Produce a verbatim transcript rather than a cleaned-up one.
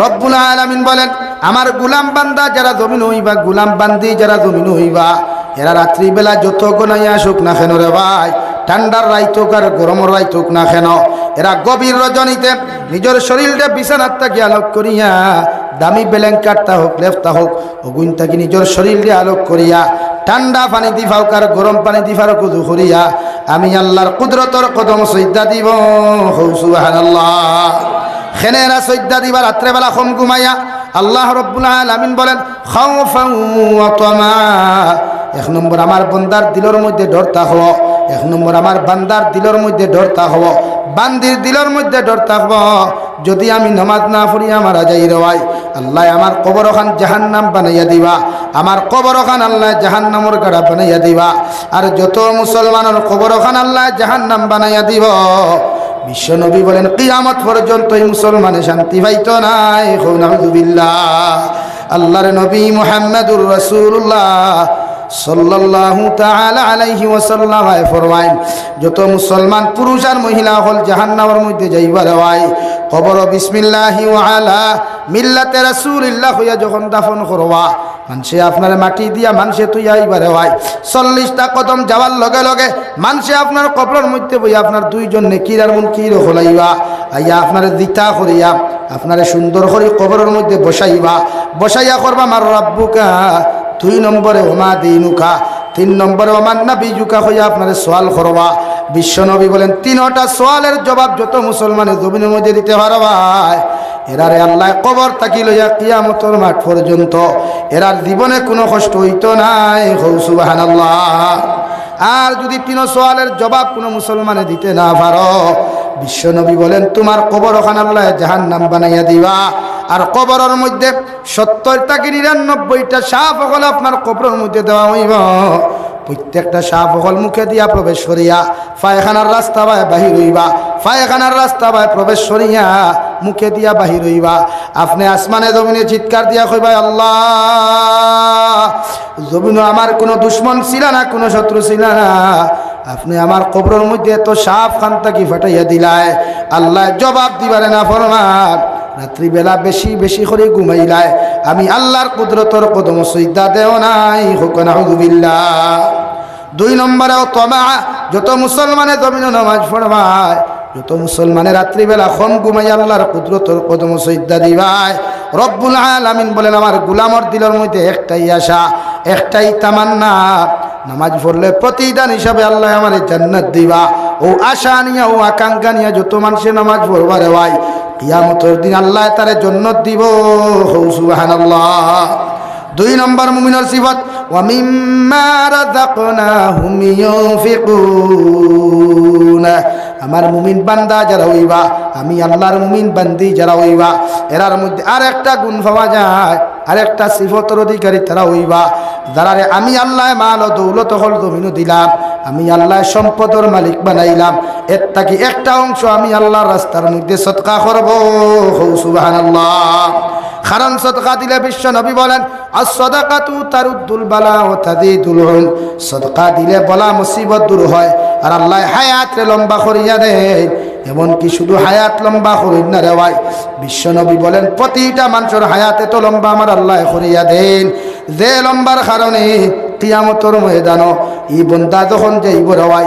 রব্বুল আলামিন বলেন, আমার গুলাম বান্দা যারা জমিন অইবা, গুলাম বান্দি যারা জমিন অইবা, এরা রাত্রিবেলা যত ঘনাইয়া আসুক না কেন রে ভাই, ঠান্ডার রাইত হোক আর গরমর রাইত হোক না কেন, এরা গভীর রজনীতে নিজর শরীররে বিছানার থাকি আলোক করিয়া, দামি ব্ল্যাঙ্কেটটা হোক, লেপটা হোক, অগুইন থাকি নিজর শরীররে আলোক করিয়া, ঠান্ডা পানি দি ফাউক আর গরম পানি দি ফাউক উজু করিয়া, আমি আল্লাহর কুদরতর কদম সইজদা দিব। হউ সুবহানাল্লাহ। কেনে এরা সইজদা দিবা রাত্রেবেলা কম ঘুমাইয়া? আল্লাহ রব্বুল আলামিন বলেন, খাওফান ওয়া তামাআ। এক নম্বর, আমার বন্দার দিলর মধ্যে ডর থাকবো। এক নম্বর, আমার বান্দার দিলর মধ্যে ডর থাকবো, বান্দির দিলর মধ্যে ডর থাকবো। যদি আমি নামাজ না পড়িয়া মারা যাই রে ভাই, আল্লায় আমার কবরখান জাহান্নাম বানাইয়া দিবা, আমার কবরখান আল্লায় জাহান্নামর গাড়া বানাইয়া দিবা। আর যত মুসলমানর কবরখান আল্লায় জাহান্নাম বানাইয়া দিব, বিশ্বনবী বলেন, কিয়ামত পর্যন্ত এই মুসলমানে শান্তি পাইতো নায়। কও নাউজুবিল্লাহ। আল্লাহর নবী মুহাম্মাদুর রাসূলুল্লাহ সাল্লাল্লাহু তাআলা আলাইহি ওয়াসাল্লাম ফরমাইন, যত মুসলমান পুরুষ আর মহিলা অকল জাহান্নামর মধ্যে যাইবা রে ভাই, কবরো বিসমিল্লাহি ওয়া আলা মিল্লাতে রাসূলিল্লাহ কইয়া যখন দাফন করবা, মানষে আপনারে মাটি দিয়া মানষে থুইয়া আইবা রে ভাই, চল্লিশটা কদম যাওয়ার লগে লগে মানষে আপনার কবরর মধ্যে বইয়া আপনার দুইজন নেকির আর মুনকির অকল আইবা, আইয়া আপনারে জিতা করিয়া, আপনারে সুন্দর করি কবরর মধ্যে বসাইবা, বসাইয়া করবা, মান রাব্বুকা, দুই নম্বরে ওমা দীনুকা, তিন নম্বরে ওমান নাবিয়্যুকা কইয়া আপনারে সওয়াল করবা। বিশ্বনবী বলেন, তিনটা সওয়ালের জবাব যত মুসলমানে জমিনর মধ্যে দিতে পারবায়, এরারে আল্লায় কবর থাকি লইয়া কিয়ামতর মাঠ পর্যন্ত এরার জীবনে কুনু কষ্ট অইতো নায়। কও সুবহানাল্লাহ। আর যদি তিন সওয়ালের জবাব কুনু মুসলমানে দিতে না পারো, বিশ্বনবী বলেন, তুমার কবরখান আল্লায় জাহান্নাম বানাইয়া দিবা। আর কবরর মধ্যে সত্তরটা কি নিরানব্বইটা সাপ অকল আপনার কবরর মধ্যে দেওয়া অইবো। প্রত্যেকটা সাপ অকল মুখে দিয়া প্রবেশ করিয়া পায়খানার রাস্তা বায় বাহির অইবা, পায়খানার রাস্তা বায় প্রবেশ করিয়া মুখে দিয়া বাহির অইবা। আপনে আসমানে জমিনে চিৎকার দিয়া কইবা, আল্লাহ, জমিনো আমার কুনু দুশমন ছিলা না, কুনু শত্রু ছিলা না, আপনে আমার কবরর মধ্যে এত সাপ খান থাকি ফাটাইয়া দিলায়। আল্লায় জবাব দিবারে না ফরমান, রাত্রিবেলা বেশি বেশি করি ঘুমাইলায়, আমি আল্লাহর কুদরতর কদমো সইজদা দেও নাই। কও নাউজুবিল্লাহ। দুই নম্বরে ওয়া তামাআ, যত মুসলমানে জমিনো নামাজ পড়বায়, যত মুসলমানে রাত্রিবেলা কম ঘুমাই আল্লাহর কুদরতর কদমো সইজদা দিবায়, রব্বুল আলামিন বলেন, আমার গুলামর দিলর মধ্যে একটাই আশা, একটাই তামান্না, নামাজ পড়লে প্রতিদান হিসাবে আল্লায় আমারে জান্নাত দিবা। অউ আশা নিয়া, অউ আকাঙ্ক্ষা নিয়া যত মানষে নামাজ পড়বা রে ভাই, কিয়ামতর দিন আল্লায় তারে জান্নাত দিবো। কও সুবহানাল্লাহ। দুই নম্বর মুমিনর সিফত, ওয়া মিম্মা রাযাকনাহুম ইউনফিকুন। আমার মুমিন বান্দা যারা অইবা, আমি আল্লাহর মুমিন বান্দি যারা অইবা, এরার মধ্যে আরেকটা গুণ পাওয়া যায়, আরেকটা সিফতর অধিকারী তারা অইবা, যারারে আমি আল্লায় মাল ও দৌলত অকল জমিনো দিলাম, আমি আল্লায় সম্পদর মালিক বানাইলাম, এর থাকি একটা অংশ আমি আল্লাহর রাস্তার মধ্যে সদকা করবো। কও সুবহানাল্লাহ। কারণ সদকা দিলে বিশ্বনবী বলেন, আস-সাদাকাতু তারুদ্দুল বালা ওয়া তাজিদুল উমর। সদকা দিলে বালা মুসিবত দূর হয়, আর আল্লায় হায়াতরে লম্বা করিয়া দেইন। এমনকি শুধু হায়াত লম্বা করইন না রে ভাই, বিশ্বনবী বলেন, প্রতিটা মানষর হায়াত এত লম্বা আমার আল্লায় করিয়া দেইন, যে লম্বার কারণে কিয়ামতর ময়দানো ই বন্দা যখন যাইবো রে ভাই,